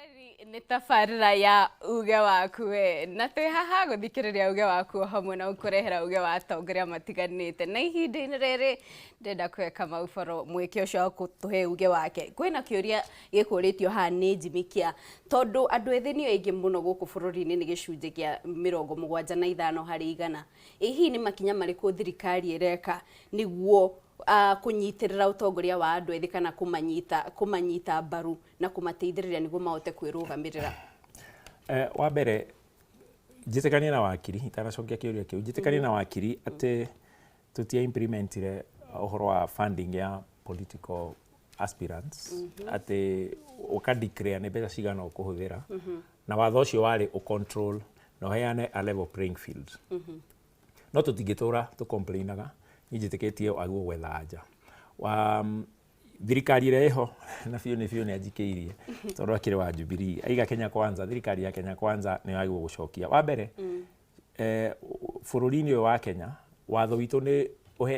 Mwĩroreri, nĩ tabarĩra ya Uge Waku we, na twĩ haha gũthikĩrĩria uge waku o hamwe na gũkũrehera uge wa atongoria matiganĩte. Na ihinda-inĩ rĩrĩ ndĩrenda kũhe Kamau Boro mweke ũcio wa gũtũhe uge wake. Kwĩna kĩũria gĩkũrĩtio haha nĩ Jimmy Kia, tondũ andũ ethĩ nĩo aingĩ mũno gũkũ bũrũri-inĩ, nĩ gĩcunjĩ kĩa 75%. Ĩ hihi nĩ makinya marĩkũ thirikari ĩreka nĩguo kũnyitĩrĩra ũtongoria wa andũ ethĩ kana kũmanyita mbaru na kũmateithĩrĩria nĩguo mahote kwĩrũgamĩrĩra? Wa mbere njĩtĩkanie na wakiri, itanacokia kĩũria kĩu, njĩtĩkanie na wakiri atĩ tũtia implementire ũhoro wa funding ya political aspirants, atĩ ũka declare nĩ mbeca cigana ũkũhũthĩra, na watho ũcio warĩ ũcontrol na ũheane a level playing field. No tũtingĩtũra tũcomplainaga. Niĩ njĩtĩkĩtie wagĩrĩirwo gwetha anja wa thirikari ĩrĩa ĩho, na biũ nĩ biũ nĩ anjikĩirie tondũ akĩrĩ wa Jubilee, aiga Kenya Kwanza. Thirikari ya Kenya Kwanza nĩ yagĩrĩirwo gũcokia. Wa mbere, bũrũri-inĩ ũyũ wa Kenya, watho witũ nĩ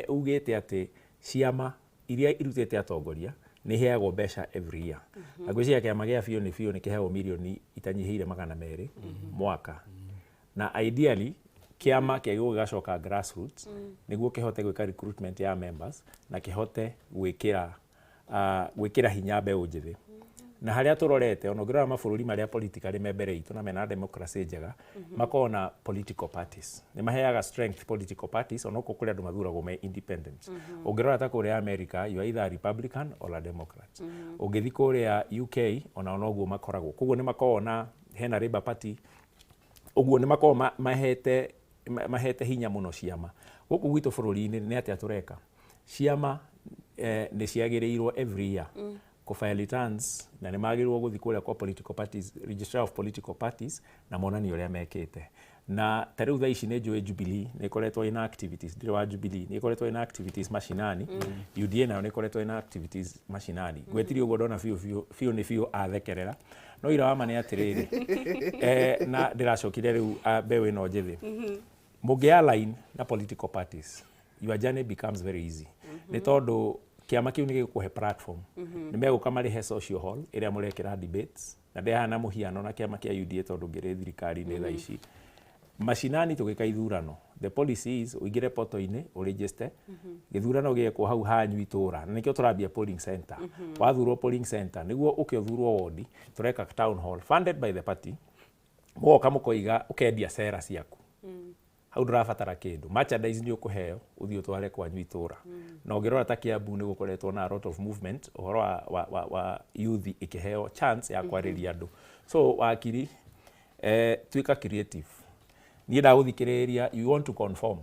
ugĩte atĩ ciama iria irutĩte atongoria nĩ iheagwo mbeca every year, na ngwĩciria kĩama gĩa biũ nĩ biũ nĩ kĩheagwo mirioni itanyihĩire 200 mwaka. Na ideally kĩama kĩagĩrĩirwo gĩgacoka grassroots nĩguo kĩhote gwĩka recruitment ya members na kĩhote gwĩkĩra hinya mbeũ njĩthĩ. Na harĩa tũrorete, ona ũngĩrora mabũrũri marĩa politically me mbere itũ na mena democracy njega, makoragwo na political parties, nĩ maheaga strength political parties, onokorwo kũrĩ andũ mathuragwo me independent. Ũngĩrora ta kũrĩa America, you are either a Republican or a Democrat. Ũngĩthiĩ kũrĩa UK, ona noguo makoragwo. Koguo nĩ makoragwo na hena Labour Party, ũguo nĩ makoragwo mahete hinya mũno ciama. Gũkũ gwitũ bũrũri-inĩ nĩ atĩa tũreka? Ciama nĩ ciagĩrĩirwo every year kũ returns, na nĩ magĩrĩirwo gũthiĩ kũrĩa kwa political parties, registrar of political parties, na monanie ũrĩa mekĩte. Na ta rĩu thaa ici nĩ njũĩ Jubilee nĩ ĩkoretwo ĩna activities, ndirĩ wa Jubilee, nĩ ĩkoretwo ĩna activities mashinani. UDA nayo nĩ ĩkoretwo ĩna activities mashinani. Ngwetirie ũguo ndona biũ biũ biũ nĩ biũ athekerera, no ira wa ma nĩ atĩrĩrĩ, na ndĩracokire rĩu mbeũ ĩno njĩthĩ, mũngĩ align na political parties, your journey becomes very easy, nĩ tondũ kĩama kĩu nĩ gĩgũkũhe platform, nĩ megũka marĩhe social hall ĩrĩa mũrekĩra debates. Na ndehana mũhiano na kĩama kĩa UDA, tondũ ngĩrĩ thirikari-inĩ thaa ici, mashinani tũgĩka ithurano, the policy is ũingĩre portal-inĩ, ũregister, gĩthurano gĩekwo hau hanyu itũra, na nĩkĩo tũrambia polling center. Wathurwo polling center, nĩguo ũke ũthurwo wodi, tũreka town hall funded by the party. Mũgoka mũkoiga, ũkendia cera ciaku hau, ndũrabatara kĩndũ, merchandise nĩ ũkũheo ũthiĩ ũtware kwanyu itũra. Na ũngĩrora ta Kiambu, nĩ gũkoretwo na a lot of movement ũhoro wa youth ĩkĩheo chance ya kwarĩria andũ. So wakiri, tuĩka creative. Niĩ ndagũthikĩrĩria, you want to conform.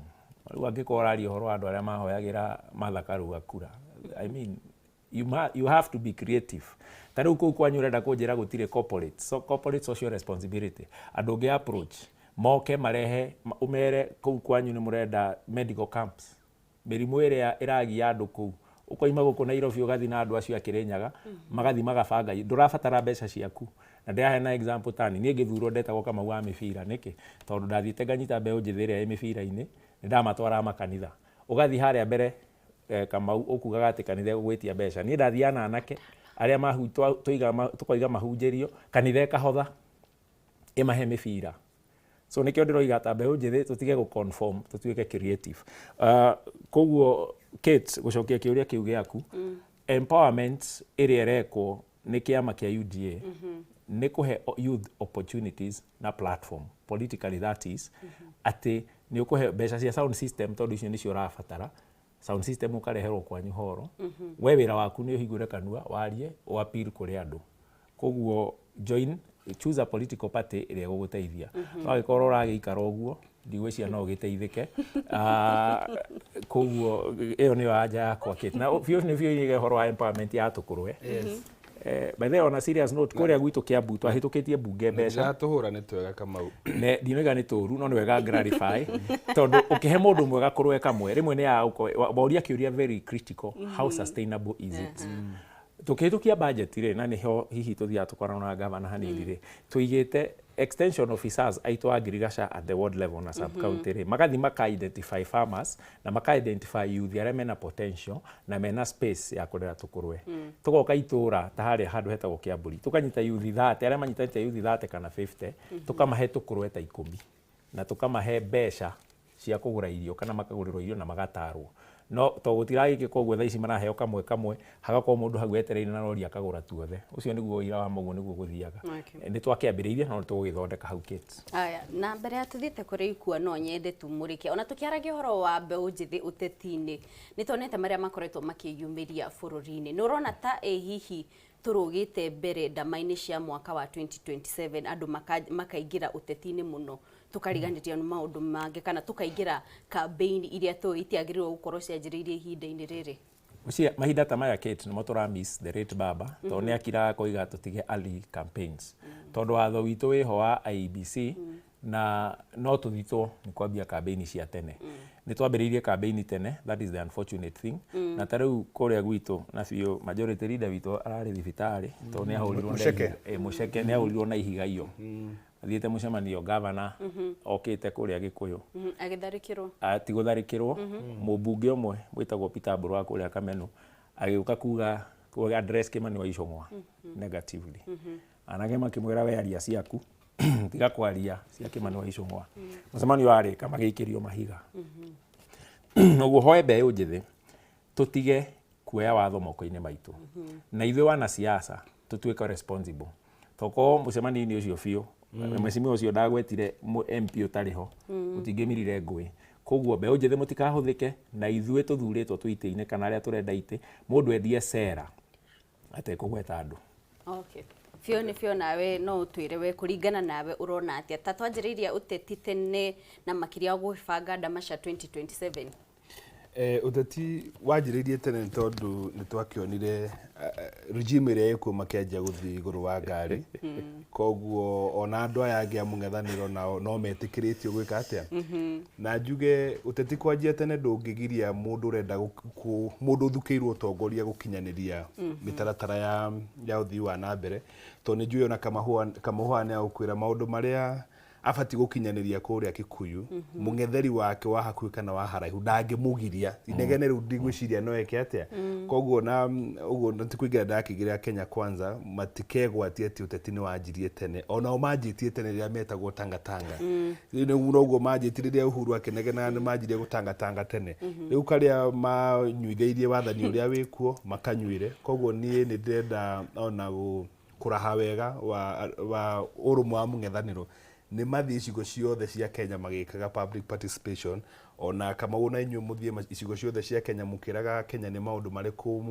Rĩu angĩkorwo ũraria ũhoro wa andũ arĩa mahoyagĩra Martha Karua kura, I mean, you have to be creative. Ta rĩu kũu kwanyu ũrenda kũnjĩra gũtirĩ corporate, so corporate social responsibility, andũ ũngĩ approach moke marehe, ũmere kũu kwanyu nĩ mũrenda medical camps, mĩrimũ ĩrĩa ĩragia andũ kũu. Ũkoima gũkũ Nairobi ũgathiĩ na andũ acio a Kĩrĩnyaga, magathiĩ magabanga. Ndũrabatara mbeca ciaku. Na ndĩraheana example tani niĩ ngĩthurwo ndetagwo Kamau wa mĩbira. Nĩkĩ? Tondũ ndathiĩte nganyita mbeũ njĩthĩ ĩrĩa ĩ mĩbira-inĩ, nĩ ndamatwaraga makanitha. Ũgathiĩ harĩa mbere, Kamau, ũkugaga atĩ kanitha ĩgũgwĩtia mbeca. Niĩ ndathiaga na anake arĩa tũkoiga mahunjĩrio, kanitha ĩkahotha ĩmahe mĩbira. So nĩkĩo ndĩroiga ta mbeũ njĩthĩ tũtige gũ conform, tũtuĩke creative. Koguo Kate, gũcokia kĩũria kĩu gĩaku, empowerment ĩrĩa ĩrekwo nĩ kĩama kĩa UDA nĩ kũhe youth opportunities na platform politically, that is atĩ nĩ ũkũhe mbeca cia sound system, tondũ icio nĩcio ũrabatara. Sound system ũkareherwo kwanyu horo, we wĩra waku nĩ ũhingũre kanua warie, ũ appeal kũrĩ andũ. Koguo join, choose a political party ĩrĩa ĩgũgũteithia. No angĩkorwo ũragĩikara ũguo, ndigwĩciria no ũgĩteithĩke. Koguo ĩyo nĩyo anja yakwa, Kate. Na biũ nĩ biũ ũhoro wa empowerment ya tũkũrwe. By the way, on a serious note, kũrĩa gwitũ Kiambu twahĩtũkĩtie mbunge mbeca. Tũhũra nĩ twega, Kamau. Ne ndinoiga nĩ tũru, no nĩ wega clarify, tondũ ũkĩhe mũndũ mwega kũrwe kamwe rĩmwe nĩ ya woria kĩũria very critical: how sustainable is it? Tũkĩhĩtũkia budget rĩ, na nĩho hihi tũthiaga tũkorana na gavana hanini rĩ, tũigĩte Extension officers aitũ a ngirigaca at the ward level na sub county rĩ, magathi maka identify farmers na maka identify youth arĩa mena potential na mena space ya kũrera tũkũrwe. Tũgoka itũra ta harĩa handũ hetagwo Kĩambũri, tũkanyita youth 30, arĩa manyitanĩte youth 30 kana 50, tũkamahe tũkũrwe ta 10 na tũkamahe mbeca cia kũgũra irio kana makagũrĩrwo irio na magatarwo. No to gũtiragĩkĩka ũguo, thaa ici maraheo kamwe kamwe, hagakorwo mũndũ hau etereire na rori akagũra tuothe. Ũcio nĩguo ũira wa mũguo, nĩguo gũthiaga. Nĩ twakĩambĩrĩirie, no nĩ tũgũgĩthondeka hau Kate. Aya, na mbere ya tuthiĩte kũrĩ ikua, no nyende tumũrĩke ona tũkĩaragia ũhoro wa mbeũ njĩthĩ ũteti-inĩ, nĩ tuonete marĩa makoretwo makĩyumĩria bũrũri-inĩ. Nĩ ũrona ta ĩ hihi tũrũgĩte mbere ndama-inĩ cia mwaka wa 2027, andũ makaingĩra ũteti-inĩ mũno, tũkariganĩria nĩ maũndũ mangĩ, kana tũkaingĩra campaign iria tũĩ itiagĩrĩirwo gũkorwo cianjĩrĩirie ihinda-inĩ rĩrĩ? Ũcia mahinda ta maya, Kate, nĩmo tũra miss the late baba, tondũ nĩ akiraga koiga tũtige early campaigns, tondũ watho witũ wĩho wa IEBC na no tũthitwo nĩ kwambia campaign cia tene. Nĩ twambĩrĩirie campaign tene, that is the unfortunate thing. Na ta rĩu kũrĩa gwitũ na biũ majority leader witũ ararĩ thibitarĩ tondũ nĩ ahũrirwo na Mũceke. Mũceke nĩ ahũrirwo na ihiga iyo athiĩte mũcemanio, gavana okĩte kũrĩa Gĩkũyũ. Agĩtharĩkĩrwo. Ti gũtharĩkĩrwo, mũmbunge ũmwe wĩtagwo Peter Mbũrũ wa kũrĩa Kamenu agĩũka kuga kuga address Kimani wa Ichung'wa negatively. Anake makĩmwĩra, "We aria ciaku, tiga kwaria cia Kimani wa Ichung'wa." Mũcemanio warĩka magĩikĩrio mahiga. Ũguo hoe mbeũ njĩthĩ tũtige kuoya watho moko-inĩ maitũ, na ithuĩ wanasiasa tũtuĩke responsible. Tokorwo mũcemanio-inĩ ũcio biũ mheshimiwa ũcio ndagwetire MP ũtarĩ ho, mũtingĩmirire ngũĩ. Koguo mbeũ njĩthĩ mũtikahũthĩke, na ithuĩ tũthurĩtwo twĩ itĩ-inĩ kana arĩa tũrenda itĩ, mũndũ endie cera atekũgweta andũ. Okay. Biũ nĩ biũ, nawe no ũtwĩre we kũringana nawe ũrona atĩa ta twanjĩrĩirie ũteti tene na makĩria gwĩbanga ndama cia 2027? Ũteti wanjĩrĩirie tene nĩ tondũ nĩ twakĩonire regime ĩrĩa ĩkuo makĩanjia gũthiĩ igũrũ wa ngari, koguo ona andũ aya angĩ a mũng'ethanĩro nao no metĩkĩrĩtio gwĩka atĩa. Na njuge ũteti kwanjia tene ndũngĩgiria mũndũ ũrenda mũndũ ũthukĩirwo ũtongoria gũkinyanĩria mĩtaratara ya ũthii wa na mbere, tondũ nĩ njũĩ ona Kamahũa nĩ agũkwĩra maũndũ marĩa abatiĩ gũkinyanĩria kũrĩa Kikuyu, mũng'etheri wake wa hakuhĩ kana wa haraihu ndangĩmũgiria. Inegene rĩu ndigwĩciria no eke atĩa. Koguo na ũguo na ti kũingĩra ndakĩingĩra Kenya Kwanza, matikegwatie atĩ ũteti nĩ wanjirie tene. Onao manjĩtie tene rĩrĩa metagwo tangatanga. Rĩu nĩguo noguo manjĩtie rĩrĩa Uhuru akĩnegenaga, nĩ manjirie gũtangatanga tene. Rĩu karĩa manyuithĩirie wathani ũrĩa wĩkuo makanyuĩre. Koguo niĩ nĩ ndĩrenda ona kũraha wega wa ũrũmwe wa mũng'ethanĩro nĩ mathiĩ icigo ciothe cia Kenya magĩkaga public participation. Ona Kamau na inyuĩ mũthiĩ icigo ciothe cia Kenya mũkĩraga Kenya nĩ maũndũ marĩkũ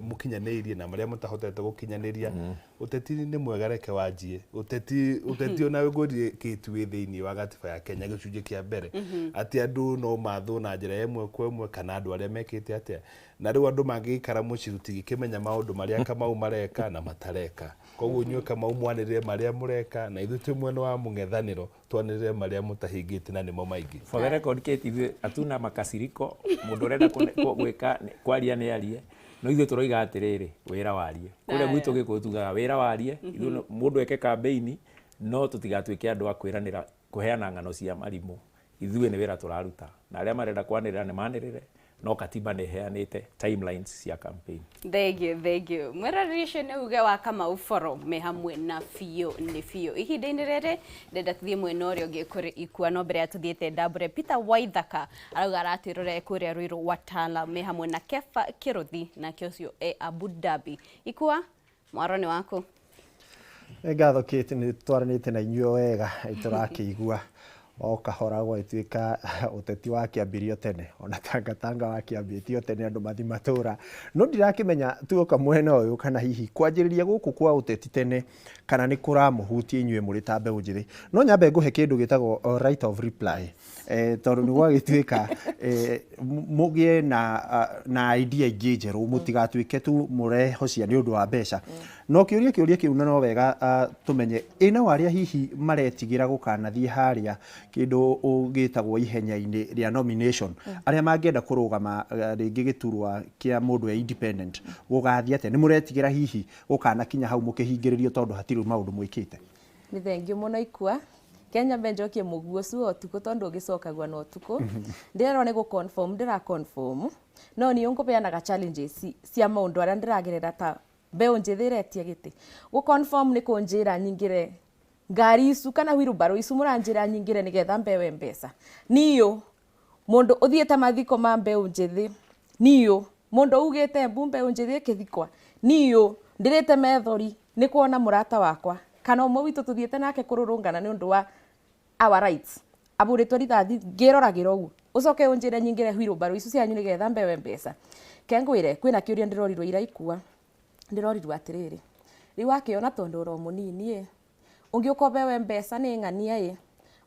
mũkinyanĩirie na marĩa mũtahotete gũkinyanĩria. Ũteti nĩ mwega, reke wanjie ũteti. Ũteti ona ngwĩrire kĩtu wĩ thĩinĩ wa gatiba ya Kenya gĩcunjĩ kĩa mbere atĩ andũ no mathwo na njĩra ĩmwe kwa ĩmwe kana andũ arĩa mekĩte atĩa. Na rĩu andũ mangĩgĩikara mũciĩ tũtingĩkĩmenya maũndũ marĩa Kamau mareka na matareka. Koguo inyuĩ Kamau mwanĩrĩre marĩa mũreka, na ithuĩ twĩ mwena wa mũng'ethanĩro twanĩrĩre marĩa mũtahingĩtie, na nĩmo maingĩ. For the record, Kate, ithuĩ hatuna makasiriko. Mũndũ ũrenda gwĩka kwaria nĩ arie, no ithuĩ tũroiga atĩrĩrĩ, wĩra warie. Kũrĩa gwitũ Gĩkũyũ tugaga wĩra warie. Ithuĩ mũndũ eke campaign, no tũtigatuĩke andũ a kwĩranĩra kũheana ng'ano cia marimũ. Ithuĩ nĩ wĩra tũraruta, na arĩa marenda kwanĩrĩra nĩ manĩrĩre, no katiba nĩ ĩheanĩte timelines cia campaign. Thank you, thank you. Mwĩroreri ũcio nĩ uge wa Kamau Boro me hamwe na biũ nĩ biũ. Ihinda-inĩ rĩrĩ ndenda tũthiĩ mwena ũrĩa ũngĩ kũrĩ ikua, no mbere ya tũthiĩte ndambũre Peter Waithaka arauga aratwĩrorere kũrĩa Ruiru Watala me hamwe na Kefa Kĩrũthi, nake ũcio e Abu Dhabi. Ikua, mwaro nĩ waku. Nĩ ngatho Kate, nĩ twaranĩte na inyuĩ wega, nĩ tũrakĩigua o kahora gwagĩtuĩka ũteti wakĩambirio tene, ona tangatanga wakĩambĩtio tene andũ mathi matũra, no ndirakĩmenya tuoka mwena ũyũ kana hihi kwanjĩrĩria gũkũ kwa ũteti tene kana nĩ kũramũhutia inyuĩ mũrĩ ta mbeũ njĩthĩ. No nyambe ngũhe kĩndũ gĩtagwo right of reply, tondũ nĩ gwagĩtuĩka mũgĩe na idea ingĩ njerũ, mũtigatuĩke tu mũrehocia nĩ ũndũ wa mbeca. No kĩũria kĩu na no wega tũmenye ĩ nao arĩa hihi maretigĩra gũkanathiĩ harĩa kĩndũ gĩtagwo ihenya-inĩ rĩa nomination, arĩa mangĩenda kũrũgama rĩngĩ gĩturwa kĩa mũndũ e independent, gũgathiĩ atĩa? Nĩ mũretigĩra hihi gũkanakinya hau mũkĩhingĩrĩrio tondũ hatirĩ maũndũ mwĩkĩte? Nĩ thengio mũno ikua Kenya mbe njokie mũguo ũcio wa ũtukũ tondũ ũgĩcokagua na ũtukũ. Ndĩrerwo nĩ gũ-confirm, ndĩra confirm no niĩ ngũbeanaga challenges cia maũndũ arĩa ndĩragerera ta mbeũ njĩthĩ ĩretia gĩtĩ. Gũ-confirm nĩ kũnjĩra nyingĩre ngari icu kana wheelbarrow icu mũranjĩra nyingĩre nĩgetha mbewe mbeca. Niũ mũndũ ũthiĩte mathiko ma mbeũ njĩthĩ, niũ mũndũ ugĩte mbu mbeũ njĩthĩ ĩkĩthikwa, niũ ndĩrĩte methori nĩ kuona mũrata wakwa kana ũmwe witũ tũthiĩte nake kũrũrũngana nĩ ũndũ wa our rights abũrĩtwo rithathi ngĩroragĩra ũguo, ũcoke ũnjĩre nyingĩre wheelbarrow icu cianyu nĩgetha mbewe mbeca. Ke ngwĩre kwĩna kĩũria ndĩrorirwo ira ikua, ndĩrorirwo atĩrĩrĩ, rĩu wakĩona tondũ ũro mũnini ĩ ũngĩũka ũbewe mbeca nĩ ng'ania ĩ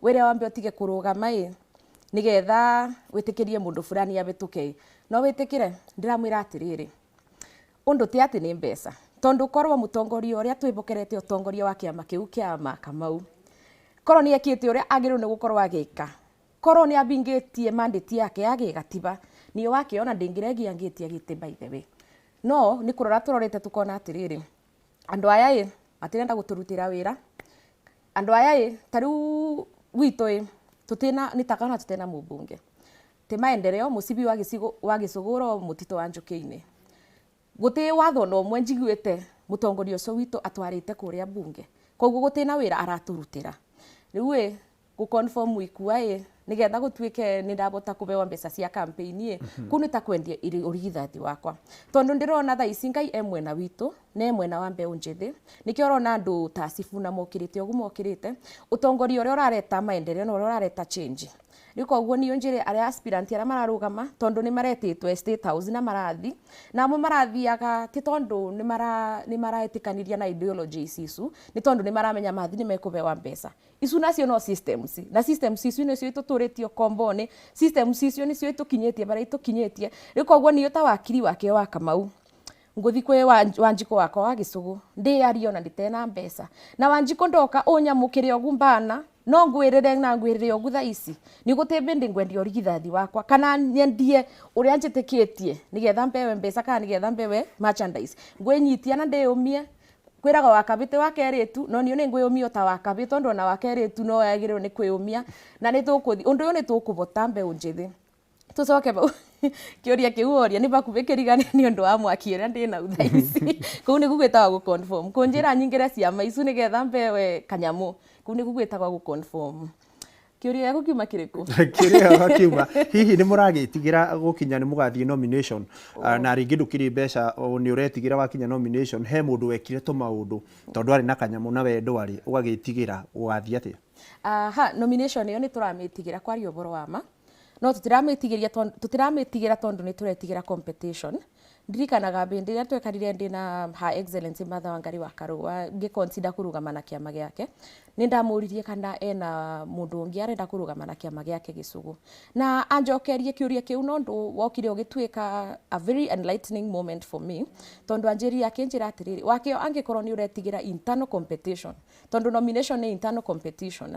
wĩre wambe ũtige kũrũgama ĩ nĩgetha wĩtĩkĩrie mũndũ fulani abĩtũke ĩ no wĩtĩkĩre? Ndĩramwĩra atĩrĩrĩ, ũndũ ti atĩ nĩ mbeca, tondũ korwo mũtongoria ũrĩa twĩbokerete ũtongoria wa kĩama kĩu kĩa Makamau korwo nĩ ekĩte ũrĩa agĩrĩirwo nĩ gũkorwo agĩka, korwo nĩ abingĩtie mandate yake ya gĩgatiba, niĩ wakĩona ndĩngĩregia ngĩtia gĩtĩ, by the way. No nĩ kũrora tũrorete tũkona atĩrĩrĩ, andũ aya ĩ matirenda gũtũrutĩra wĩra, andũ aya ĩ ta rĩu gwitũ ĩ tũtina nĩ takana tũtena mũmbunge ti maendeleo mũcibi wa gĩcigo wa gĩcũgũro mũtitũ wa njũkĩ-inĩ gũtĩ watho na ũmwe njiguĩte mũtongoria ũcio witũ atwarĩte kũrĩa bunge, koguo gũtĩ na wĩra aratũrutĩra. Rĩu ĩ gũ-confirm ikua ĩ nĩgetha gũtuĩke nĩ ndabota kũbewa mbeca cia campaign ĩ kũu nĩ ta kwendia ũrigithathi wakwa, tondũ ndĩrona thaa ici Ngai e mwena witũ na e mwena wa mbeũ njĩthĩ. Nĩkĩo ũrona andũ ta Sifuna mokĩrĩte ũguo mokĩrĩte ũtongoria ũrĩa ũrareta maendeleo na ũrĩa ũrareta change. Rĩu koguo niĩ njĩre arĩa aspirant arĩa mararũgama, tondũ nĩ maretĩtwo State House na marathi na amwe marathiaga ti tondũ nĩ maraĩtĩkanĩria na ideologies icu, nĩ tondũ nĩ maramenya mathi nĩ mekũbewa mbeca icu, nacio no systems, na systems icio nĩcio itũtũrĩtie ũkombo-inĩ, systems icio nĩcio itũkinyĩtie barĩa itũkinyĩtie. Rĩu koguo niĩ ta wakiri wake wa Kamau ngũthi kwĩ Wanjikũ wakwa wa gĩcũgũ ndĩarie ona ndĩtena mbeca na Wanjikũ ndoka ũnyamũkĩre ũgu mbana no ngwĩrĩre na ngwĩrĩre ũgu thaa ici nĩ gũtĩ bĩndĩ ngwendia ũrigithathi wakwa kana nyendie ũrĩa njĩtĩkĩtie nĩgetha mbewe mbeca kana nĩgetha mbewe merchandise. Ngwĩnyitia na ndĩyũmie kwĩraga wakabĩtĩ wa kerĩtu, no niĩ nĩ ngwĩyũmia ta wakabĩ, tondũ ona wa kerĩtu no yagĩrĩirwo nĩ kwĩyũmia na nĩ tũkũthi ũndũ ũyũ nĩ tũkũbota mbeũ njĩthĩ. Tũcoke bau kĩũria kĩu woria nĩ bakubĩ kĩrigane nĩ ũndũ wa mwaki ũrĩa ndĩ nau thaa ici. Kũu nĩku gwĩtagwo gũ-confirm, kũnjĩra nyingĩre ciama icu nĩgetha mbewe kanyamũ, kũu nĩku gwĩtagwo gũ-confirm. Kĩũria gĩaku kiuma kĩrĩkũ? Kĩrĩa kiuma, hihi nĩ mũragĩtigĩra gũkinya nĩ mũgathiĩ nomination na rĩngĩ ndũkĩrĩ mbeca, nĩ ũretigĩra wakinya nomination he mũndũ wekire tũmaũndũ tondũ arĩ na kanyamũ na we ndwarĩ, ũgagĩtigĩra gũgathiĩ atĩa? Aha, nomination ĩyo nĩ tũramĩtigĩra kwaria ũhoro wa ma, no tũtiramĩtigĩria tondũ tũtiramĩtigĩra tondũ nĩ tũretigĩra competition. Ndirikanaga bĩndĩ ĩrĩa twekarire ndĩ na Her Excellency Martha Wangari wa Karũa ngĩconsider kũrũgama na kĩama gĩake, nĩ ndamũririe kana ena mũndũ ũngĩ arenda kũrũgama na kĩama gĩake gĩcũgũ, na anjokerie kĩũria kĩu no ũndũ wokire ũgĩtuĩka a very enlightening moment for me, tondũ anjĩrire akĩnjĩra atĩrĩrĩ, wakĩo angĩkorwo nĩ ũretigĩra internal competition, tondũ nomination nĩ internal competition,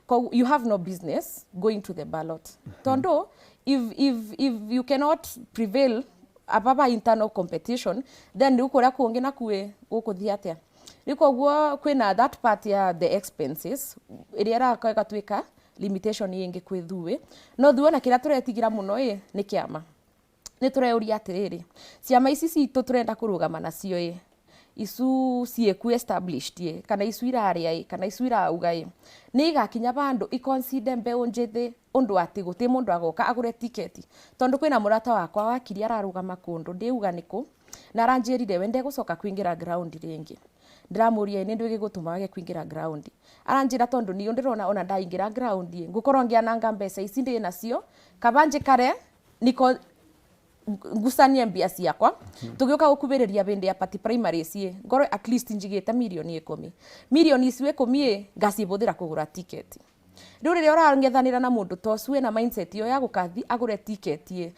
koguo you have no business going to the ballot, tondũ if you cannot prevail ababa internal competition, then rĩu kũrĩa kũngĩ nakuĩ gũkũthiĩ atĩa? Rĩu koguo kwĩna that part ya the expenses ĩrĩa ĩraka ĩgatuĩka limitation ĩngĩ kwĩ thuĩ. No thuĩ ona kĩrĩa tũretigĩra mũno ĩ nĩ kĩama. Nĩ tũreuria atĩrĩrĩ, ciama ici citũ tũrenda kũrũgama nacio ĩ icu ciĩku established ĩ kana icu irarĩa ĩ kana icu irauga ĩ nĩ igakinya bandũ iconsider mbeũ njĩthĩ, ũndũ atĩ gũtĩ mũndũ agoka agũre tiketi? Tondũ kwĩna mũrata wakwa wakiri ararũgama kũndũ ndĩuga nĩkũ na aranjĩrire we ndegũcoka kũingĩra ground rĩngĩ. Ndĩramũria nĩ ndũ gĩgũtũma wage kũingĩra ground, aranjĩra tondũ niĩ ndĩrona ona ndaingĩra ground ĩ ngũkorwo ngĩananga mbeca ici ndĩ nacio, kaba njikare niko ngucanie mbia ciakwa tugiuka gukubiriria bindi ya party primaries ĩ ngorwo at least njigite 10,000,000. 10,000,000 ĩ ngacibuthira kugura ticket. Riu riria ũrang'ethanĩra na mũndũ ta ũcio wĩna mindset ĩyo ya gũkathi agũre ticket ĩ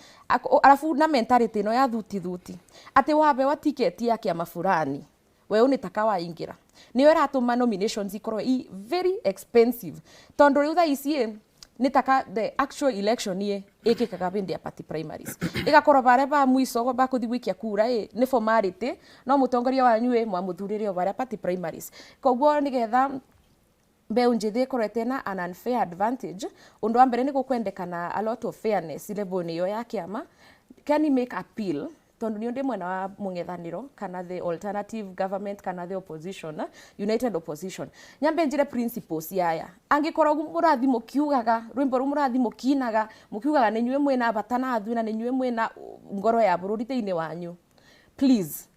arabu na mentality ĩno ya thuti thuti atĩ wabewa ticket ya kĩama fulani weũ nĩ taka waingĩra, nĩyo ĩratũma nominations ikorwo i very expensive, tondũ rĩu thaa ici ĩ nĩ taka the actual election ĩ ĩkĩkaga bĩndĩ ya party primaries, ĩgakorwo barĩa ba mwico bakũthi gũikia kura ĩ nĩ formality, no mũtongoria wanyu ĩ mwamũthurĩre o barĩa party primaries. Koguo nĩgetha Mbeu njithi ikorwo ĩtena an unfair advantage. Undu wa mbere ni gukwendekana a lot of fairness level iyo ya kiama. Can you make appeal, tondu ni ndi mwena wa mung'ethaniro kana the alternative government kana the opposition, united opposition, nyambe njire principles yaya. Angikorwo murathi mukiugaga rwimbo ru, murathi mukinaga mukiugaga ni nyue mwina bata na athui na ni nyue mwina ngoro ya bururi thiini wanyu, please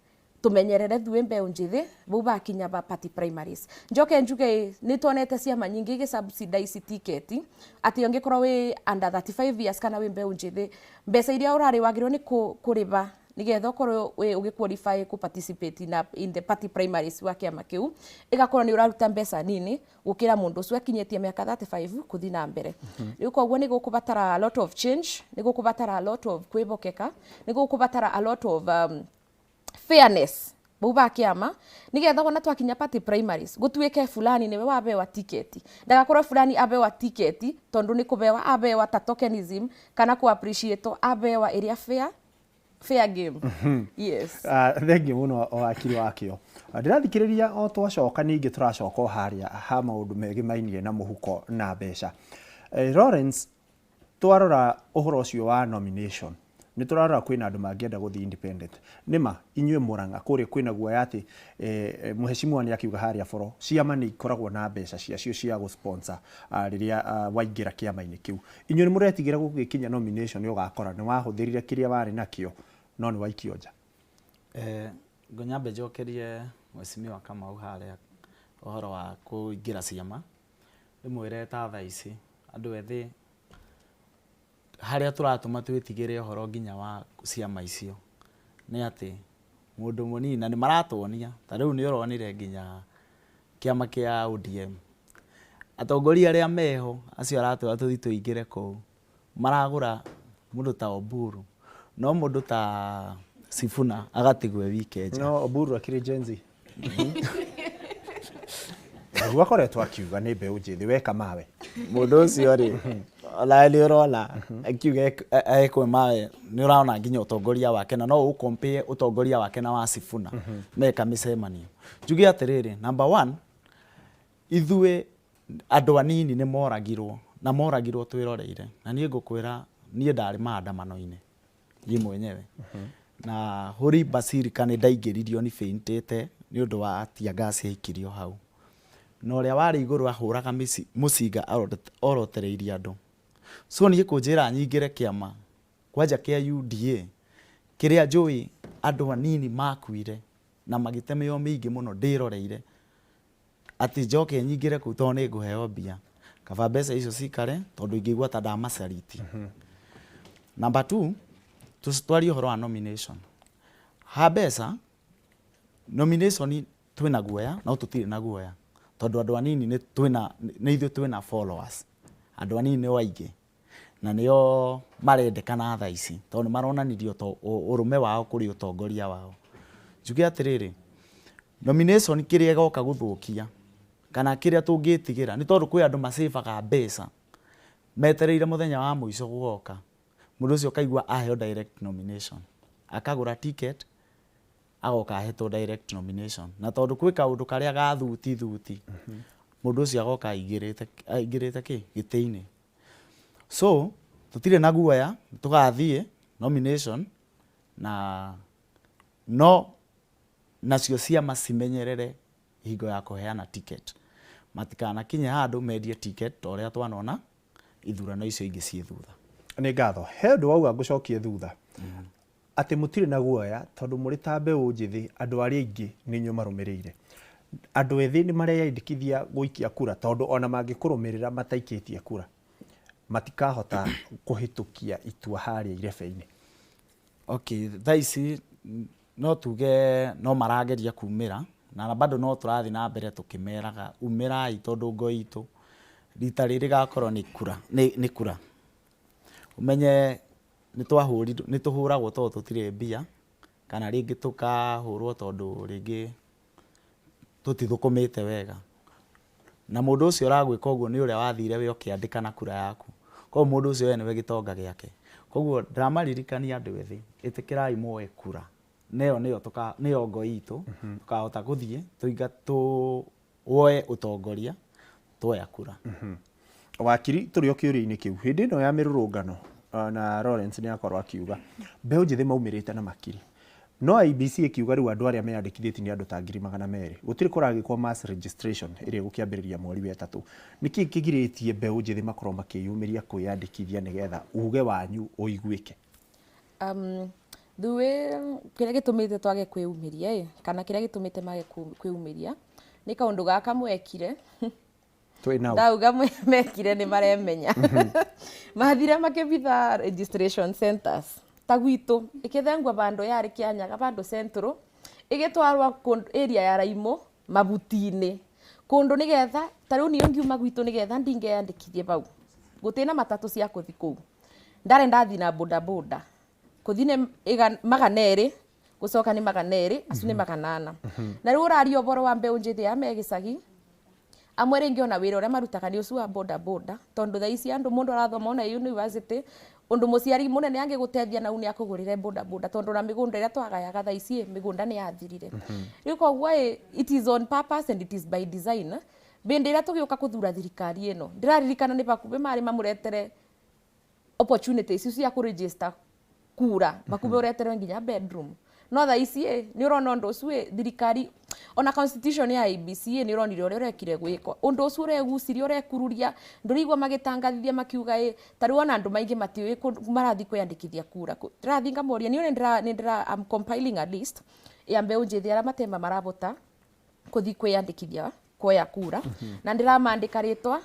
tumenyerere thuĩ mbeu njithi bau bakinya ba party primaries. Njoke njuge nĩ tuonete ciama nyingĩ igĩ subsidize ticket, atĩ ũngĩkorwo wĩ under 35 years kana wĩ mbeu njithi, mbeca iria ũrarĩ wagĩrĩirwo nĩ kũrĩba nigetha ũkorwo wĩ ũgĩ qualify kũ participate in the party primaries wa kĩama kĩu, ĩgakorwo nĩ ũraruta mbeca nini gũkĩra mũndũ ũcio akinyĩtie mĩaka 35 kũthi na mbere. Rĩu koguo nĩ gũkũbatara a lot of change, nĩ gũkũbatara a lot of kwĩhokeka, nĩ gũkũbatara a lot of fairness bau ba kiama, nigetha wona twakinya party primaries gutuike fulani niwe wabewa tiketi, ndagakorwo fulani abewa tiketi tondu ni kubewa abewa ta tokenism kana ku appreciate abewa iria fair, fair game, yes. Thengiũ mũno o wakiri wakĩo. Ndĩrathikĩrĩria o twacoka ningĩ tũracoka o harĩa ha maũndũ megĩmainie na mũhuko na mbeca. Lawrence, twarora ũhoro ũcio wa nomination, nĩ tũrarora kwĩna andũ mangĩenda gũthiĩ independent. Nĩma inyuĩ Mũrang'a kũrĩa kwĩna guoya atĩ mheshimiwa nĩ akiuga harĩa boro ciama nĩ ikoragwo na mbeca ciacio cia gũ-sponsor rĩrĩa waingĩra kĩama-inĩ kĩu. Inyuĩ nĩ mũretigĩra gũgĩkinya nomination ũgakora nĩ wahũthĩrire kĩrĩa warĩ nakĩo no nĩ waikio nja? Ngũnyambe njokerie mheshimiwa Kamau harĩa ũhoro wa kũingĩra ciama. Ndĩmwĩre ta thaa ici andũ ethĩ harĩa tũratũma twĩtigĩre ũhoro nginya wa ciama icio nĩ atĩ mũndũ mũnini na nĩ maratuonia. Ta rĩu nĩ ũronire nginya kĩama kĩa ODM, atongoria arĩa meho acio aratwĩra tũthiĩ tũingĩre kũu maragũra mũndũ ta Oburu, no mũndũ ta Sifuna agatigwo e wike nja. No Oburu akĩrĩ Gen Z. Nĩguo akoretwo akiuga nĩ mbeũ njĩthĩ weka mawe. Mũndũ ũcio rĩ, onawe nĩ ũrona akiuga ekwe mawe, nĩ ũrona nginya ũtongoria wake na no ũ compare ũtongoria wake na wa Sifuna meka mĩcemanio. Njuge atĩrĩrĩ, number one, ithuĩ andũ anini nĩ moragirwo na moragirwo twĩroreire, na niĩ ngũkwĩra niĩ ndarĩ maandamano-inĩ niĩ mwenyewe na Holy Basilica nĩ ndaingĩririo nĩ faintĩte nĩ ũndũ wa tear gas yaikirio hau, na ũrĩa warĩ igũrũ ahũraga mũcinga orotereirie andũ. So niĩ kũnjĩra nyingĩre kĩama kwanja kĩa UDA kĩrĩa njũĩ andũ anini makuire na magĩtemeo mĩingĩ mũno ndĩroreire, atĩ njoke nyingĩre kũu tondũ nĩ ngũheo mbia, kaba mbeca icio cikare tondũ ingĩigua ta ndamacariti. Number two, twarie ũhoro wa nomination. Ha mbeca nomination twĩna guoya, no tũtirĩ na guoya tondũ andũ anini nĩ twĩna, nĩ ithuĩ twĩna followers. Andũ anini nĩo aingĩ na nĩo marendekana thaa ici tondũ nĩ maronanirie ũrũme wao kũrĩ ũtongoria wao. Njuge atĩrĩrĩ, nomination kĩrĩa ĩgoka gũthũkia kana kĩrĩa tũngĩtigĩra nĩ tondũ kwĩ andũ macĩbaga mbeca metereire mũthenya wa mũico gũgoka, mũndũ ũcio ũkaigua aheo direct nomination, akagũra ticket agoka ahetwo direct nomination, na tondũ kwĩ kaũndũ karĩa ga thuti thuti, mũndũ ũcio agoka aingĩrĩte aingĩrĩte kĩ gĩtĩ-inĩ. So tũtirĩ na guoya, tũgathiĩ nomination na no nacio ciama cimenyerere hingo ya kũheana ticket, matikanakinye handũ mendie ticket ta ũrĩa twanona ithurano icio ingĩ ciĩ thutha. Nĩ ngatho. He ũndũ wauga ngũcokie thutha atĩ mũtirĩ na guoya tondũ mũrĩ ta mbeũ njĩthĩ, andũ arĩa aingĩ nĩ inyuĩ marũmĩrĩire. Andũ ethĩ nĩ mareyandĩkithia gũikia kura tondũ ona mangĩkũrũmĩrĩra mataikĩtie kura matikahota kũhĩtũkia itua harĩa irebe-inĩ. Okay, thaa ici no tuge no marageria kumĩra na bado no tũrathiĩ na mbere tũkĩmeraga umĩrai, tondũ ngo itũ rita rĩrĩ gakorwo nĩ kura, nĩ kura. Ũmenye nĩ twahũrirwo, nĩ tũhũragwo tondũ tũtirĩ mbia, kana rĩngĩ tũkahũrwo tondũ rĩngĩ tũtithũkũmĩte wega. Na mũndũ ũcio ũragwĩka ũguo nĩ ũrĩa wathire we ũkĩandĩka na kura yaku. Koguo mũndũ ũcio we nĩwe gĩtonga gĩake. Koguo ndĩramaririkania andũ ethĩ, ĩtĩkĩrai muoe kura. Neyo nĩyo tũka, nĩyo ngo itũ, tũkahota gũthiĩ tũinga tuoe ũtongoria. Twoya kura. Wakiri, tũrĩ o kĩũria-inĩ kĩu, hĩndĩ ĩno ya mĩrũrũngano, na Lawrence nĩ akorwo akiuga mbeũ njĩthĩ maumĩrĩte na makiri, no IEBC ĩkiuga rĩu andũ arĩa meyandĩkithĩtie nĩ andũ ta 200,000. Gũtirĩ kũragĩkwo mass registration ĩrĩa ĩgũkĩambĩrĩria mweri wa ĩtatũ. Nĩkĩ kĩgirĩtie mbeũ njĩthĩ makorwo makĩyumĩria kwĩyandĩkithia nĩgetha uge wanyu ũiguĩke? Ithuĩ kĩrĩa gĩtũmĩte twage kwĩyumĩria ĩ, kana kĩrĩa gĩtũmĩte mage kwĩyumĩria nĩ kaũndũ gaka mwekire. Twĩ nao. Ndauga mekire nĩ maremenya. Mathire makĩbitha registration centers ta gwitũ ĩkĩthengwa bandũ yarĩ Kĩanyaga, bandũ central, ĩgĩtwarwa area ya Raimũ mabuti-inĩ kũndũ, nĩgetha ta rĩu niĩ ngiuma gwitũ nĩgetha ndingeyandĩkithie bau gũtĩ na matatũ cia kũthi kũu, ndarĩ ndathi na bodaboda kũthi nĩ 200, gũcoka nĩ 200, acio nĩ 400. Na rĩu ũraria ũboro wa mbeũ njĩthĩ ya me gĩcagi, amwe rĩngĩ ona wĩra ũrĩa marutaga nĩ ũcio wa boda boda, tondũ thaa ici andũ mũndũ arathoma ona university, ũndũ mũciari mũnene angĩgũteithia nau nĩ akũgũrĩre boda boda, tondũ na mĩgũnda ĩrĩa twagayaga thaa ici mĩgũnda nĩ yathirire. Rĩu koguo ĩ, it is on purpose and it is by design. Bĩndĩ ĩrĩa tũgĩũka kũthura thirikari ĩno, ndĩraririkana nĩ bakubĩ marĩ mamũretere opportunities cia kũregister kura, bakubĩ ũreterwe nginya bedroom. No thaa ici ĩ, nĩ ũrona ũndũ ũcio ĩ, thirikari ona constitution ya IEBC ĩ, nĩ ũronire ũrĩa ũrekire gwĩkwa ũndũ ũcio, ũreguciria, ũrekururia, ndũrĩigua magĩtangathithia makiuga ĩ, ta rĩu ona andũ maingĩ matiũĩ marathiĩ kwĩyandĩkithia kura kũ. Ndĩrathiĩ ngamoria niĩ nĩ ndĩra I'm compiling a list ya mbeũ njĩthĩ arĩa matemba marabota kũthiĩ kwĩyandĩkithia kuoya kura, na ndĩramandĩka rĩtwa,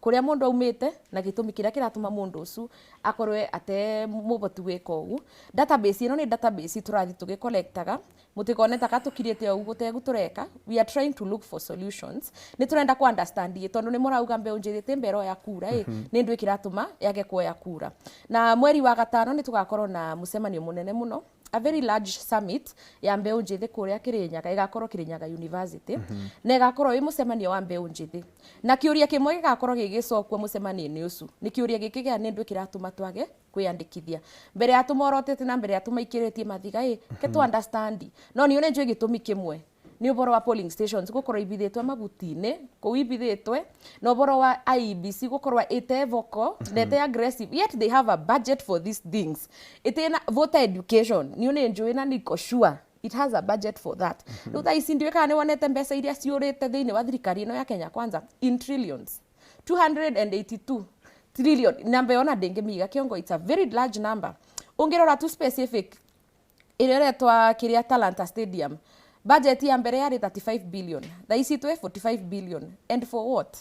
kũrĩa mũndũ aumĩte na gĩtũmi kĩrĩa kĩratũma mũndũ ũcio akorwe ate mũboti gwĩka ũguo. Database ĩno nĩ database tũrathiĩ tũgĩcollectaga, mũtikone taka tũkirĩte ũguo gũtegu tũreka. We are trying to look for solutions. Nĩ tũrenda ku understand ĩ, tondũ nĩ mũrauga mbeũ njĩthĩ tĩ mbere ya kura ĩ, nĩ ndũ ĩkĩratũma yage kuoya kura. Na mweri wa gatano nĩ tũgakorwo na mũcemanio mũnene mũno, a very large summit ya mbeũ njĩthĩ kũrĩa Kĩrĩnyaga, ĩgakorwo Kĩrĩnyaga University, na ĩgakorwo ĩ mũcemanio wa mbeũ njĩthĩ, na kĩũria kĩmwe gĩgakorwo gĩgĩcokwo mũcemanio-inĩ ũcio nĩ kĩũria gĩkĩ gĩa nĩ ndũ kĩratũma twage kwĩyandĩkithia. Mbere ya tũmorotete na mbere ya tũmaikĩrĩtie mathiga ĩ, ke tũ understand. No niĩ nĩ njũĩ gĩtũmi kĩmwe nĩ ũboro wa polling stations gũkorwo ibithĩtwe mabuti-inĩ kũu ibithĩtwe, na ũboro wa IEBC gũkorwo ĩte vocal na ĩte aggressive, yet they have a budget for these things. Ĩtĩna voter education, niĩ nĩ njũĩ na niko sure it has a budget for that. Rĩu thaa ici ndiũĩ kana nĩ wonete mbeca iria ciũrĩte thĩinĩ wa thirikari ĩno ya Kenya Kwanza in trillions, 282 trillion. Namba ĩyo ona ndĩngĩmiga kĩongo, it's a very large number. Ũngĩrora tu specific ĩrĩa ĩretwa kĩrĩa Talanta Stadium, budget ya mbere yarĩ 35 billion, thaa ici twĩ 45 billion. And for what?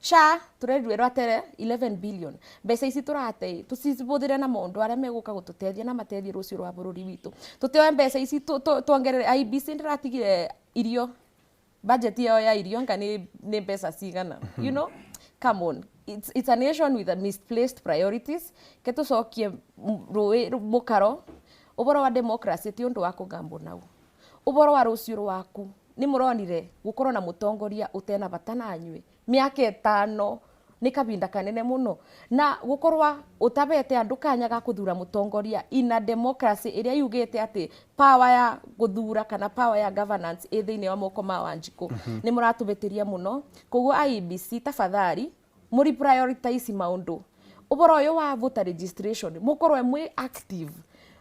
SHA tũrerirwe rwatere 11 billion. Mbeca ici tũrate tũcibũthĩre na maũndũ arĩa megũka gũtũteithia na mateithie rũciũ rwa bũrũri witũ. Tũtioe mbeca ici tuongerere IEBC. Ndĩratigire irio, budget yao ya irio anga nĩ mbeca cigana? Come on, it's a nation with a misplaced priorities. Ke tũcokie rũĩ mũkaro. Ũboro wa democracy ti ũndũ wa kũgambwo nau. Ũboro wa rũciũ rwaku, nĩ mũronire gũkorwo na mũtongoria ũtena bata na nyuĩ mĩaka 5 nĩ kabinda kanene mũno, na gũkorwa ũtabete andũ kanya ga kũthura mũtongoria in a democracy ĩrĩa yugĩte atĩ power ya gũthura kana power ya governance ĩ thĩinĩ wa moko ma Wanjikũ. Nĩ mũratũbĩtĩria mũno. Koguo IEBC, tafadhali mũri prioritize maũndũ. Ũboro ũyũ wa voter registration, mũkorwe mwĩ active.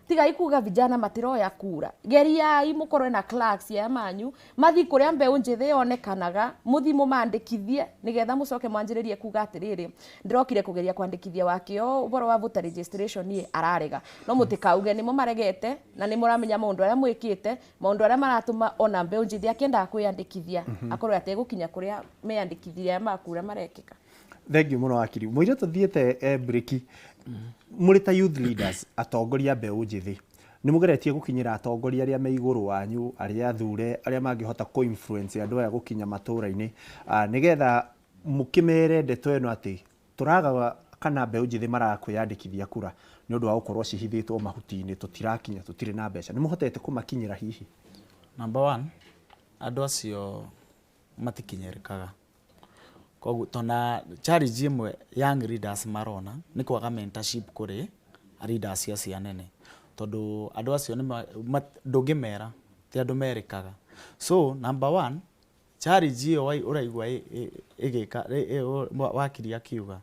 Tigai kuga vijana matiroya kura. Geriai mũkorwe na clerks ya manyu mathi kũrĩa mbeũ njĩthĩ yonekanaga, mũthi mũmandĩkithie nĩgetha mũcoke mwanjĩrĩrie kuga atĩrĩrĩ, ndĩrokire kũgeria kwandĩkithia wakĩo ũboro wa voter registration niĩ ararega. No mũtikauge nĩmo maregete, na nĩ mũramenya maũndũ arĩa mwĩkĩte, maũndũ arĩa maratũma ona mbeũ njĩthĩ akĩendaga kwĩyandĩkithia akorwo ategũkinya kũrĩa meyandĩkithirie makura marekĩka. Thank you mũno, wakiri. Mũira tũthiĩte break, mũrĩ ta youth leaders, atongoria mbeũ njĩthĩ, nĩ mũgeretie gũkinyĩra atongoria arĩa me igũrũ wanyu, arĩa athure, arĩa mangĩhota kũ influence andũ aya gũkinya matũũra-inĩ, nĩgetha mũkĩmere ndeto ĩno atĩ tũragaga kana mbeũ njĩthĩ maraga kwĩyandĩkithia kura nĩ ũndũ wa gũkorwo cihithĩtwo mahuti-inĩ, tũtirakinya, tũtirĩ na mbeca? Nĩ mũhotete kũmakinyĩra hihi? Number one, andũ acio matikinyĩrĩkaga. Koguo tona challenge ĩmwe young leaders marona nĩ kwaga mentorship kũrĩ leaders acio anene, tondũ andũ acio nĩ ndũngĩmera, ti andũ merĩkaga. So number one, Challenge ĩyo ũraigua ĩgĩka wakiri akiuga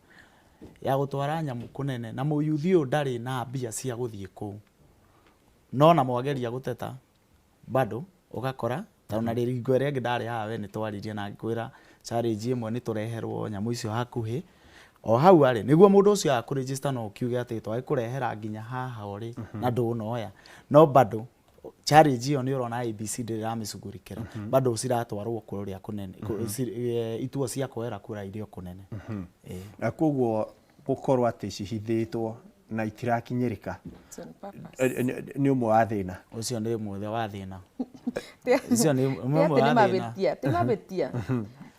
ya gũtwara nyamũ kũnene, na mũyuthi ũyũ ndarĩ na mbia cia gũthiĩ kũu, no na mwageria gũteta bado ũgakora tondũ na rĩringo ĩrĩa ĩngĩ ndarĩ haha we nĩ twaririe na ngĩkwĩra challenge ĩmwe nĩ tũreherwo nyamũ icio hakuhĩ o hau arĩ nĩguo mũndũ ũcio akũregister, no ũkiuge atĩ twagĩkũrehera nginya haha ũrĩ na ndũnoya, no bado challenge ĩyo nĩ ũrona IEBC ndĩrĩ ĩramĩcugurikĩra, bado ciratwarwo kũrĩa kũnene, ituo cia kuoera kura irĩ o kũnene. Na koguo gũkorwo atĩ cihithĩtwo na itirakinyĩrĩka It's on purpose. Nĩ ũmwe wa thĩna. Ũcio nĩ ũmwe wa thĩna. Ũcio nĩ Ti ũmwe atĩ wa nĩ thĩna. Mabĩtia ti mabĩtia,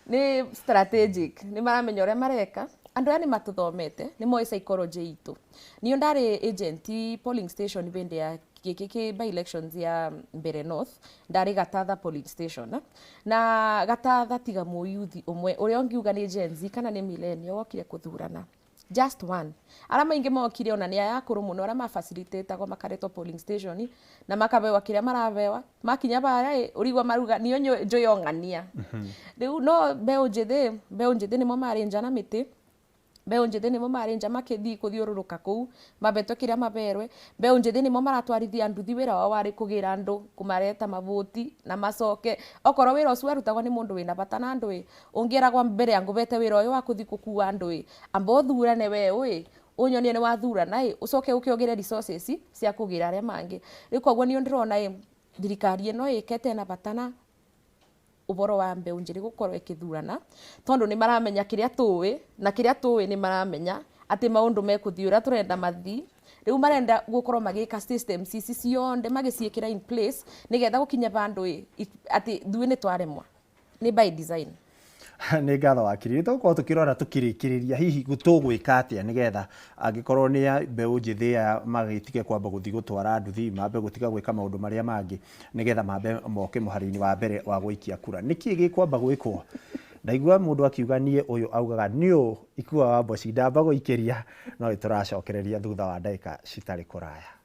nĩ strategic, nĩ maramenya ũrĩa mareka. Andũ aya nĩ matũthomete, nĩ moĩ psychology itũ. Niĩ ndarĩ agent polling station hĩndĩ ya gĩkĩ kĩ by elections ya Mbere North, ndarĩ Gatatha polling station, na Gatatha tiga mũyuthi ũmwe ũrĩa ũngiuga nĩ Gen Z kana nĩ millennial wokire kũthurana, just one. Arĩa maingĩ mokire ona nĩ aya akũrũ mũno, arĩa mafacilitatagwo makaretwo polling station na makabewa kĩrĩa marabewa, makinya barĩa ĩ ũrigua maruga niyo njũĩ ng'ania rĩu. No mbeũ njĩthĩ nĩmo marĩ nja na mĩtĩ, mbeũ njĩthĩ nĩmo marĩ nja makĩthiĩ kũthiũrũrũka kũu mabetwe kĩrĩa maberwe, mbeũ njĩthĩ nĩmo maratwarithia nduthi. Wĩra wao warĩ kũgĩra andũ, kũmareta mavũti na macoke. Okorwo wĩra ũcio warutagwo nĩ mũndũ wĩna bata na andũ ĩ, ũngĩragwo mbere ya ngũbete wĩra ũyũ wa kũthiĩ gũkua andũ ĩ, amba ũthurane we ũ ũnyonie nĩ wathurana ĩ, ũcoke ũkĩongere resources cia kũgĩra arĩa mangĩ. Rĩu koguo niĩ ndĩrona ĩ thirikari ĩno ĩkete na bata na ũboro wa mbeũ njĩrĩ gũkorwo ĩkĩthurana, tondũ nĩ maramenya kĩrĩa tũĩ, na kĩrĩa tũĩ nĩ maramenya atĩ maũndũ mekũthiĩ ũrĩa tũrenda mathi. Rĩu marenda gũkorwo magĩka systems ici cionde, magĩciĩkĩra in place nĩgetha gũkinya vandũ ĩ atĩ ithuĩ nĩ twaremwa, nĩ by design. Nĩ ngatho wakiri. Nĩ tũgũkorwo tũkĩrora tũkĩrĩkĩrĩria hihi tũgwĩka atĩa nĩgetha angĩkorwo nĩ ya mbeũ njĩthĩ aya magĩtige kwamba gũthiĩ gũtwara nduthi, mambe gũtiga gwĩka maũndũ marĩa mangĩ nĩgetha mambe moke mũhari-inĩ wa mbere wa gũikia kura. Nĩkĩ gĩkwamba gwĩkwo? Ndaigua mũndũ akiuga niĩ ũyũ augaga nĩ ũ ikua wa mboci ndamba gũikĩria, no nĩ tũracokereria thutha wa ndagĩka citarĩ kũraya.